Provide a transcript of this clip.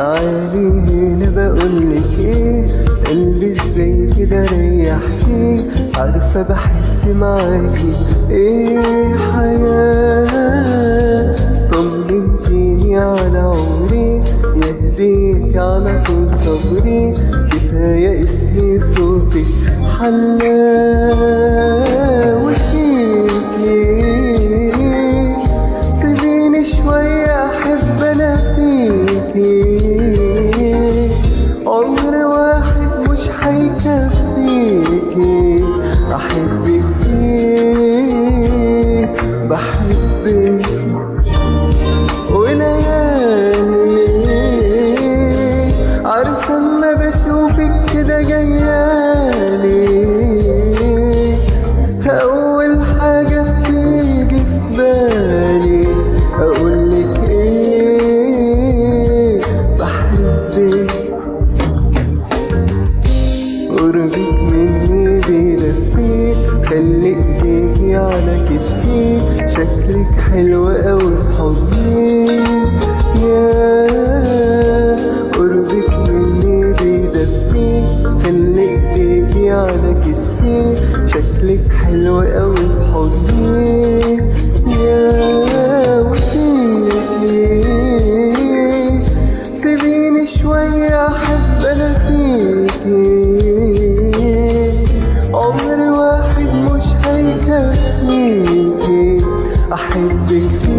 تعالي هنا بقولك ايه، قلبي ازاي كده ريحتيه، عارفة بحس معاكي ايه حياة. طمنتيني على عمري، يهديك على طول صبري، كفاية اسمي صوتك حلاوة فيكي. سيبيني شوية أحب أنا فيكي، عمر واحد مش هيكفيكي، أحبك فيه بحبك وليالي. عارفة اما بشوفك كده جايالي، أول حاجة بتيجي في بالي أقولك إيه بحبك. قربك مني بيدفيك، خلي ايديكي على كتفي، شكلك حلو أوي في حضني. يا قربك مني بيدفيك، خلي ايديكي على كتفي، شكلك حلو أوي في حضني. يا وفيكي سيبيني شوية أحب أنا فيكي، عمر واحد مش هيكفيكي، أحبك.